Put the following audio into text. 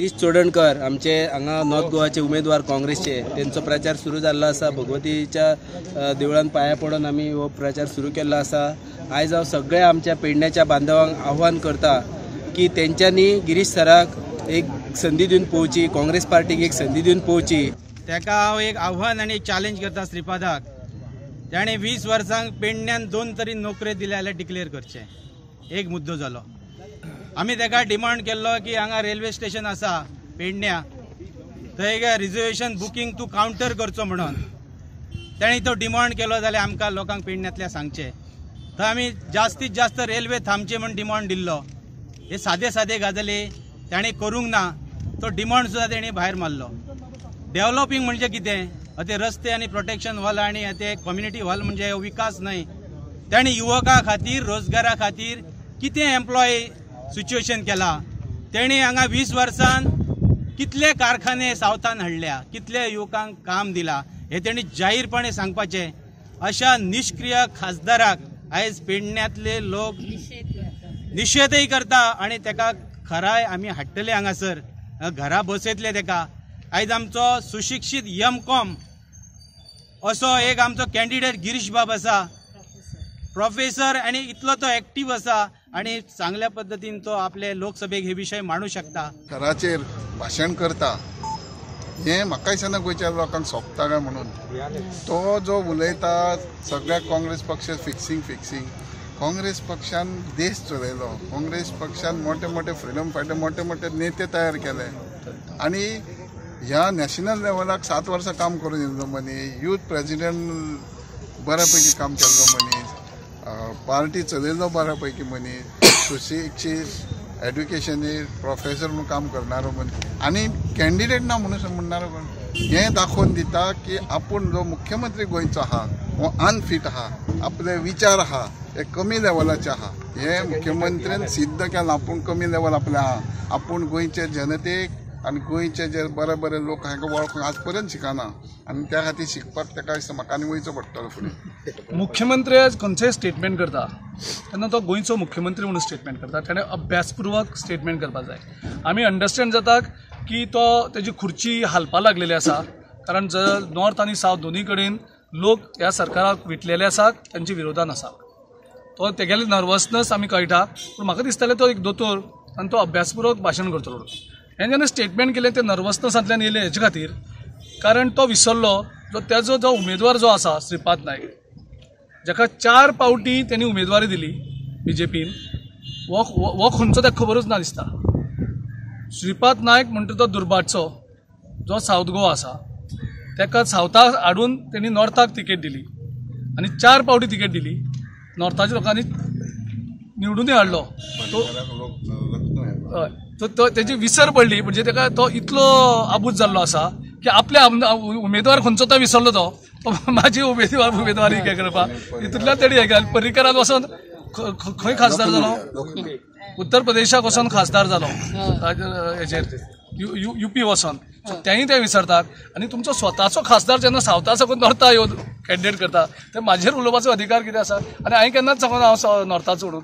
गिरीश चोडणकर आमचे हांगा नॉर्थ गोवाचे उमेदवार काँग्रेसचे, तेंचो प्रचार सुरू जाल्लो आसा. भगवतीच्या देवळान पांया पडून आमी हो प्रचार सुरू केल्लो आसा. आयज हांव सगळ्या आमच्या पेडण्याच्या बांधवांक आव्हान करता की तेंच्यांनी गिरीश सराक एक संदी दिवन पळोवची, काँग्रेस पार्टीक एक संदी दिवन पळोवची. ताका हांव एक आव्हान आनी चॅलेंज करता श्रीपादाक, ताणें 20 वर्सांक पेडण्यान 2 तरी नोकऱ्यो दिल्या जाल्यार डिक्लेअर करचें. एक मुद्दो जालो. आमी ताका डिमांड केल्लो की हांगा रेल्वे स्टेशन आसा पेडण्या, थंय रिजर्वेशन बुकींग तूं कावंटर करचो म्हणून. ताणें तो डिमांड केलो जाल्यार आमकां लोकांक पेडण्यांतल्या सांगचें. थंय आमी जास्तीत जास्त रेल्वे थांबचे म्हूण डिमांड दिल्लो. हे सादे सादे गजाली ताणें करूंक ना. तो डिमांड सुद्दां ताणें भायर मारलो. डेव्हलपींग म्हणजे कितें? ते रस्ते आनी प्रोटेक्शन हॉल आनी ते कम्युनिटी हॉल म्हणजे विकास न्हय. ताणें युवकां खातीर, रोजगारा खातीर कितें एम्प्लॉय सिच्युएशन केला? तेणी हांगा 20 वर्सान कितले कारखाने सावथान हाडल्या, कितले युवकांक काम दिला, हे तेणी जाहीरपणे सांगपाचें. अशा निष्क्रिय खासदाराक आयज पेडण्यांतले लोक निशेधय करता आनी तेका खराय आमी हाडटले हांगासर, घरा बसयतले तेका. आयज आमचो सुशिक्षीत एम.कॉम असो एक आमचो कॅन्डिडेट गिरीश बाब आसा, प्रोफेसर, आनी इतलो तो एक्टीव आसा आनी चांगल्या पद्दतीन तो आपले लोकसभेक हे विशय मांडू शकता. घराचेर भाशण करता हें म्हाका दिसना गोंयच्या लोकांक सोंपता काय म्हणून. तो जो उलयता सगळ्या काँग्रेस पक्ष फिक्सिंग फिक्सिंग. काँग्रेस पक्षान देश चलयलो, काँग्रेस पक्षान मोठे मोठे फ्रिडम फायटर, मोठे मोठे नेते तयार केले आनी ह्या नॅशनल लेवलाक 7 वर्सां काम करून येयल्लो मनीस, यूथ प्रेजिडेंट बऱ्या पैकी काम केल्लो मनीस, पार्टी चलयल्लो बऱ्या पैकी मनीस, सुशिक्षीत एड्युकेशनीस्ट प्रोफेसर म्हणून काम करणारो मनीस आनी कॅन्डिडेट ना म्हणून म्हणणारो कोण. हें दाखोवन दिता की आपूण जो मुख्यमंत्री गोंयचो आहा हो अनफीट आहा, आपले विचार आहा हे कमी लेवलाचे आहा. हें मुख्यमंत्र्यान सिद्ध केलां, आपूण कमी लेवल आपलें आहा, आपूण गोंयचे जनतेक आनी गोंयचे जे बरे बरे लोक हांकां वळखूंक आज पर्यंत शिकना आनी त्या खातीर शिकपाक ताका दिसता म्हाका आनी वयचो पडटलो फुडें. मुख्यमंत्री आज खंयचेय स्टेटमेंट करता तेन्ना तो गोंयचो मुख्यमंत्री म्हणून स्टेटमेंट करता, ताणें अभ्यासपूर्वक स्टेटमेंट करपाक जाय. आमी अंडरस्टँड जाता की तो तेजी खुर्ची हालपा लागलेली आसा, कारण जर नॉर्थ आनी सावथ दोनूय कडेन लोक ह्या सरकाराक विटलेले आसात, तांचे विरोधान आसा. तो तेगेले नर्वसनस आमी कळटा, पूण म्हाका दिसतालें तो एक दोतोर आनी तो अभ्यासपूर्वक भाशण करतलो. हें जेन्ना स्टेटमेंट केलें तें नर्वसनसांतल्यान येयलें हेजे खातीर, कारण तो विसरलो जो तेजो जो उमेदवार जो आसा श्रीपाद नायक, जाका 4 पावटी तेणी उमेदवारी दिली बीजेपीन, हो खंयचो ताका खबरूच ना दिसता. श्रीपाद नायक म्हणटा तो दुर्भाटचो जो सावथ गोवा आसा, ताका सावथाक हाडून तेणी नॉर्थाक तिकेट दिली आनी 4 पावटी तिकेट दिली. नॉर्थाच्या लोकांनी निवडूनय हाडलो. तो हय, तो तेजी विसर पडली, म्हणजे ताका तो इतलो आबूज जाल्लो आसा की आपल्या उमेदवार खंयचो तो विसरलो. तो म्हाजी उमेदवारी हें करपाक हितूंतल्यान तेणी हें केलें. पर्रीकरान वचोन खंय खासदार जालो, उत्तर प्रदेशाक वचोन खासदार जालो, हेजेर युपी वचोन. सो तेंय ते विसरतात. आनी तुमचो स्वताचो खासदार जेन्ना सावथा साकून नॉर्था येवन कॅन्डिडेट करता, ते म्हाजेर उलोवपाचो अधिकार कितें आसा? आनी हांवें केन्नाच सांगूना हांव नॉर्थाचो म्हणून.